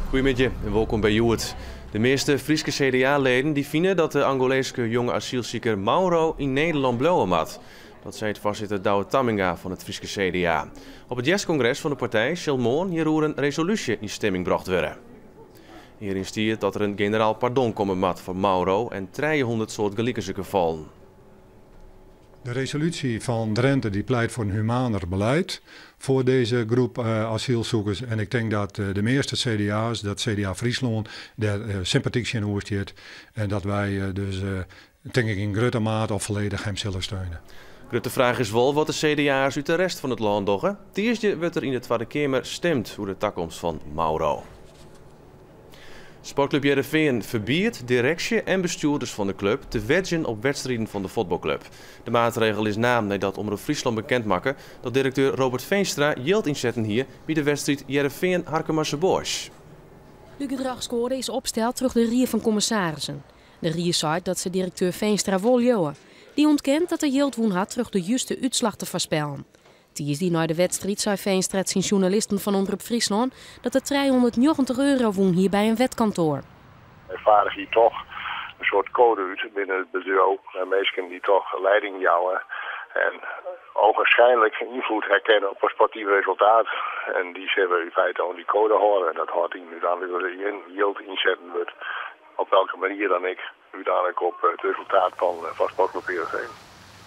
Goeiemiddei en wolkom by Hjoed. De measte Fryske CDA-leden dy fine dat de Angoleeske jonge asylsiker Mauro yn Nederlân bliuwe moat. Dat seit foarsitter Douwe Tamminga fan it Fryske CDA. Op it hjerstkongres fan de partij sil moarn hjiroer in resolúsje yn stimming brocht wurde. Hjiryn stiet dat der in generaal pardon komme moat foar Mauro en 300 soartgelikense gefallen. De resolutie van Drenthe die pleit voor een humaner beleid voor deze groep asielzoekers. En ik denk dat de meeste CDA's, dat CDA Fryslân, dêr sympathyk tsjinoer stiet. En dat wy dus, tink ik, yn grutte mate of folledich him sille steune. Grutte fraach is wol wat de CDA'ers út de rest fan it lân dogge. Tiisdei wurdt der yn de Twadde Keamer stimd oer de takomst fan Mauro. Sportklup Hearrenfean ferbiedt direksje en bestjoerders fan de klup te wedzjen op wedstriden fan de fuotbalklup. De maatregel is naam neidat Omrop Fryslân bekend makke dat direkteur Robert Veenstra jild ynsetten hie by de wedstriid Hearrenfean-Harkemase Boys. De gedrachskoade is opsteld troch de Rie fan Kommissarissen. De Rie seit dat se direkteur Veenstra wol leauwe. Dy ûntkent dat er jild wûn hat troch de juste útslach te foarspellen. Tiisdei nei de wedstriid sei Veenstra tsjin sjoernalisten fan Omrop Fryslân dat er €390 wûn hie by in wedkantoar. Hy vaardige hier toch in soart code út binnen it bedriuw nei minsken dy't toch leiding jouwe en ogenschijnlijk ynfloed herkenne op it sportyf resultaat. En dy sille yn feite oan dy code hâlde en dat hâldt yn úteinlik dat der gjin jild ynsetten wurdt, op welke manier dan ek, úteinlik op it resultaat fan Sportklup Heerenveen.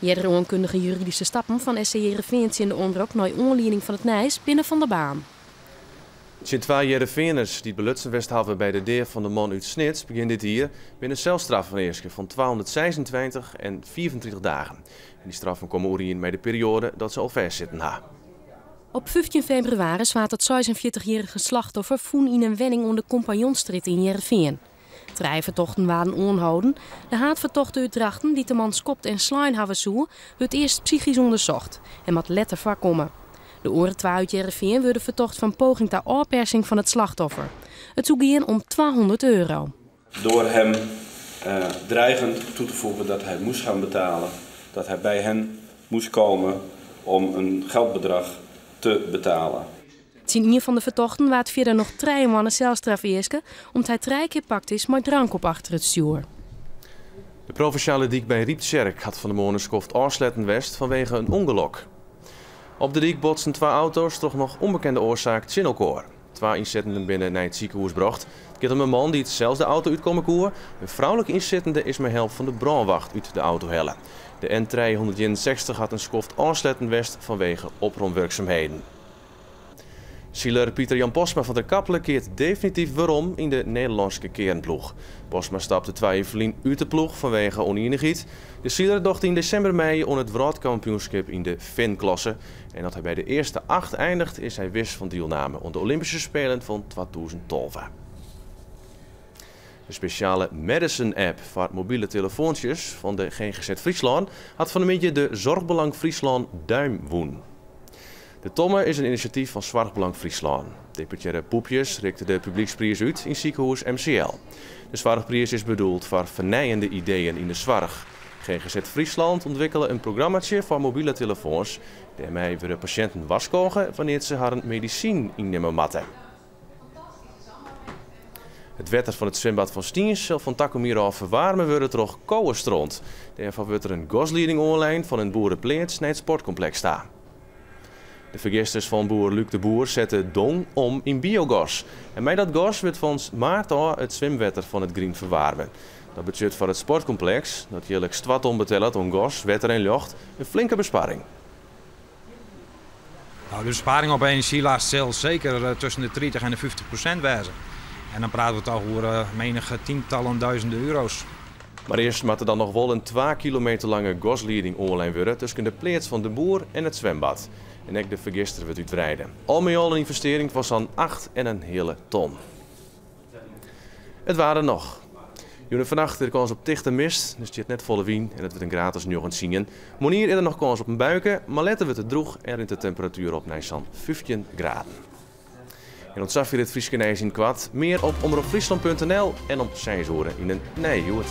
Earder oankundige juridyske stappen fan SC Hearrenfean tsjin de Omrop nei oanlieding fan it nijs binne fan de baan. Tsjin twa Hearrenfeaners dy't belutsen west hawwe by de dea fan de man út Snits begjin dit jier binne selstraffen easke fan 226 en 35 dagen. En dy straffen komme oerien mei de perioade dat se al fêstsitten ha. Op 15 febrewaris waard it 46-jierrige slachtoffer fûn yn in wenning oan de Compagnonstrjitte yn Hearrenfean. Trije fertochten waarden oanholden. De haadfertochte út Drachten, dy't de man skopt en slein hawwe soe, wurdt earst psychysk ûndersocht en moat letter foarkomme. De oare twa út Hearrenfean wurde fertocht fan poging ta ôfpersing fan it slachtoffer. It soe gean om €200. Door hem dreigend toe te voegen dat hij moest gaan betalen, dat hij bij hen moest komen om een geldbedrag te betalen. Tsjin ien fan de fertochten waard fierder noch 3 moanne selstraf easke om't hy 3 kear pakt is mei drank op achter it stjoer. De provinsjale dyk by Ryptsjerk hat fan 'e moarn in skoft ôfsletten west fanwege in ûngelok. Op de dyk botsten twa auto's troch noch ûnbekende oarsaak tsjin elkoar. Twa ynsittenden binne nei it sikehûs brocht. It giet om in man dy't sels de auto útkomme koe. In froulike ynsittende is mei help fan de brânwacht út de auto helle. De N361 hat in skoft ôfsletten west fanwege opromwurksumheden. Siler Pieter Jan Postma fan Terkaple keart definityf werom yn de Nederlânske kearnploech. Postma stapte 2 jier ferlyn út de ploech fanwege ûnienichheid. De siler docht yn desimber mei oan it wrâldkampioenskip yn de Finn-klasse. En as hy by de earste 8 eindiget, is hy wis fan dielname oan de Olympyske Spelen fan 2012. De spesjale Medicine-app foar mobile telefoantsjes fan de GGZ Fryslân hat fan 'e middei de Zorgbelang Fryslân Duim wûn. De Tomme is in inisjatyf fan Soarchbelang Fryslân. Deputearre Poepjes rikte de publykspriis út yn sikehûs MCL. De soarchpriis is bedoeld foar fernijende ideeën yn de soarch. GGZ Fryslân ûntwikkele in programmatsje foar mobile telefoans. Dêrmei wurde pasjinten warskôge wannear't se harren medisyn ynnimme moatte. It wetter fan it swimbad fan Stiens sil fan takom jier ôf ferwaarme wurde troch kowestront. Dêrfoar wurdt der in gaslieding oanlein fan in boerepleats nei it sportkompleks ta. De fergisters fan boer Luc de Boer sette dong om yn biogas. En mei dat gas wurdt fan maart ôf it swimwetter fan it grien ferwaarme. Dat betsjut foar it sportkompleks, dat jierliks 2 ton betellet oan gas, wetter en ljocht, in flinke besparring. De besparing op enerzjylast sil seker tusken de 30 en de 50% wêze. En dan prate we toch oer menige tientallen duizenden euro's. Mar earst moat der dan noch wol in 2 kilometer lange gaslieding oanlein wurde tusken de pleats fan de boer en it swimbad. En ek de fergister wurdt útwreide. Al mei al in ynvestearring fan sa'n acht en in heale ton. It waar der noch. Jûn en fannacht is der kâns op tichte mist, der stiet net folle wyn en it wurdt in graad as 19. Moarnier is der noch kâns op in buike, mar letter wurdt it drûch en rint de temperatuer op nei sa'n 15 graden. En oant safier it Fryske nijs yn it koart. Mear op omropfryslan punt nl en om 6 oere yn in nije Hjoed.